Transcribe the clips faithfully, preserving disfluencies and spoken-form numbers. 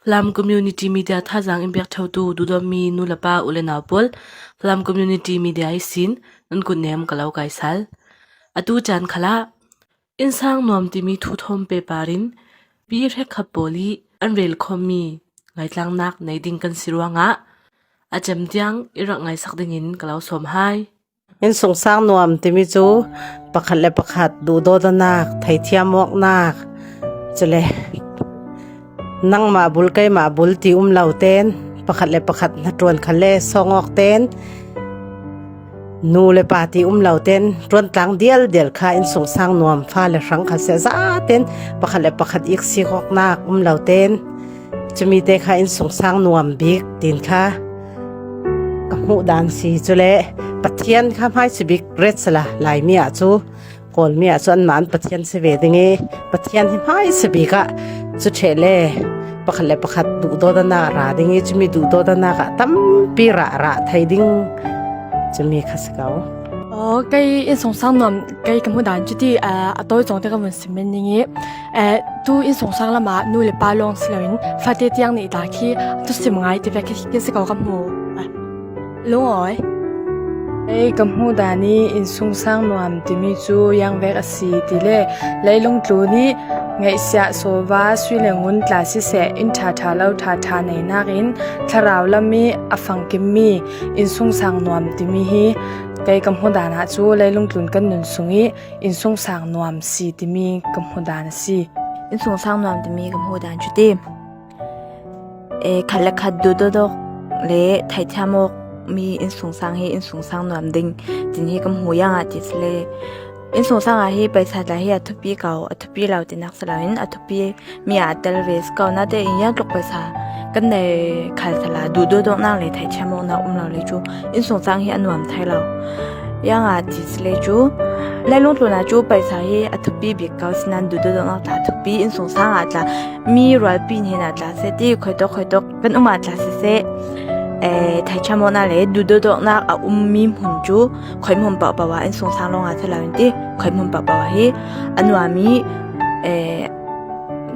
Falam Community Media thazaang in biak ṭhotu duhdawtmi nu le pa u le nau pawl, Falam Community Media ihsin nan kutnem ka lo kaisal. Atu caan khalah innsang nuam timi thu thawm pehpar in pi hrekkhat pawl i an relkhawmmi ngaithlaknak nei ding kan si ruangah a cem tiang i rak ngaisak dingin ka lo sawm hai. Innsungsang nuam timi cu pakhat le pakhat duhdawtnak, theithiam awknak, cule nangmah bul keimah bul ti um lo ten, pakhat le pakhat hnaṭuan khal le sawng awk ten, nu le pa ti um lo ten, ṭuantlang dialdial kha innsungsang nuam, fa le hrang kha sia zaten pakhat le pakhat iksik awknak um lo ten, cumi te kha innsungsang nuam bik tin kha ka hmuh dan si. Cule Pathian kha hmaisa bik ret sala, Laimi ah cu, Kawlmi ah cu anmah an Pathian si ve ding i, Pathian hi hmaisa bik ah cu ṭheh le pakhat le pakhat duhdawtnak a ra ding i, cumi duhdawtnak ah tampi rah rah thei ding, cumi kha si ko. Aw, kei innsungsang nuam kei ka hmuh dan cuti, aa, a tawi cawngte ka vun sim men ning i, aa, tu innsungsang lamah nu le pa lawng si loin fate tiang nih ta khi a thusim ngai tivek khi, khi si ko ka hmu. Aa, lungawi. Kei ka hmuh dan i innsungsang nuam timi cu ziangvek a si tile, leilung tlun i ngaihsiah sawva sui le ngun tla siseh, inn ṭha ṭha lo ṭha ṭha neinak in thlarau lam i a fangkimmi innsungsang nuam timi hi kei ka hmuh dan ah cu leilung tlun kan nun sung i innsungsang nuam si timi ka hmuh dan a si. Innsungsang nuam timi ka hmuh dan cuti, e, khat le khat duhdawtnak le theithiam awkmi innsungsang hi innsungsang nuam ding tin hi ka hmuh. Ziangah ti sile, innsungsang ah hi paisa tla hi a thupi ko, a thupi lo tinak si loin a thupi mi ah a tel ve si ko. Nate in ziangtluk paisa kan nei khal sala duhdawtnak le theithiam awknak um lo le cu innsungsang hi a nuam thei lo. Ziangah ti sile cu leilung tlun ah cu paisa hi a thupi bik ko, sinain duhdawtnak tla a thupi. Innsungsang ah tla, mi rualpi hnen ah tla siseh, ti khuitawk khuitawk kan um ah tla siseh, eh, theithiam awknak le duhdawtnak a ummi hmun cu khuihmun pohpoh ah, innsungsang lawng ah si loin ti, khuihmun pohpoh ah hi a nuam i, eh,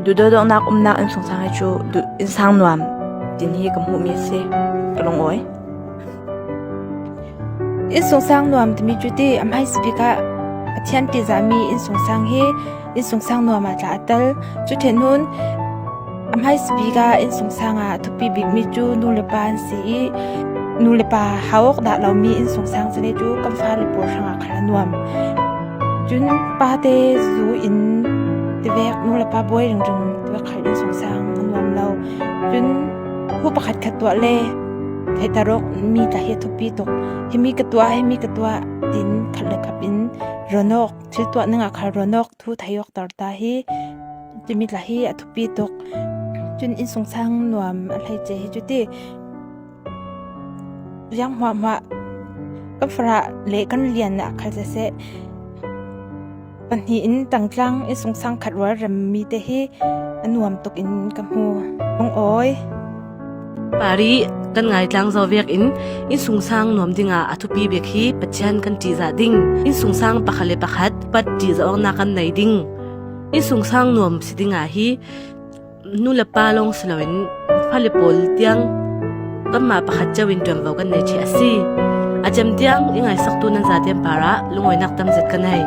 duhdawtnak umnak innsungsang hi cu duh-, innsang nuam tin hi ka hmuhmi a si, ka lungawi. Innsungsang nuam timi cuti a hmaisa bik ah Pathian ṭihzahmi innsungsang hi innsungsang nuam ah tla a tel. Cu ṭhen hun a hmaisa bik ah innsungsang ah a thupi bikmi cu nu le pa an si i, nu le pa hau awk dah lomi innsungsang si le cu kan fale pawl hrangah khal a nuam. Cun pate zu in tivek, nu le pa buai ringring tivek khal innsungsang a nuam lo. Cun hu pakhat khat tuah le theihter awk mi tla hi a thupi tuk. Himi ka tuah, himi ka tuah, tin khat le khat in ron awk, thil tuah ningah khal ron awk, thu thei awk ter ta hi, timi tla hi a thupi tuk. Cun innsungsang nuam a hleice hi cuti, ziang hmuahhmuah kan farah le kan lian ah khal siseh, pahnih in tangtlang innsungsang khat rualrem mi te hi a nuam tuk in ka hmu. Lungawi. Pari kan ngaitlang zo vek in innsungsang nuam dingah a thupi bik hi Pathian kan ṭihzah ding, innsungsang pakhat le pakhat pat ṭihzah awknak kan nei ding. Innsungsang nuam si dingah hi nu le pa lawng si loin fale pawl tiang kanmah pakhat cio in ṭuanvo kan nei ṭheh a si. A cem tiang i ngaisaktu nan zaten parah lungawinak tam zet ka nei.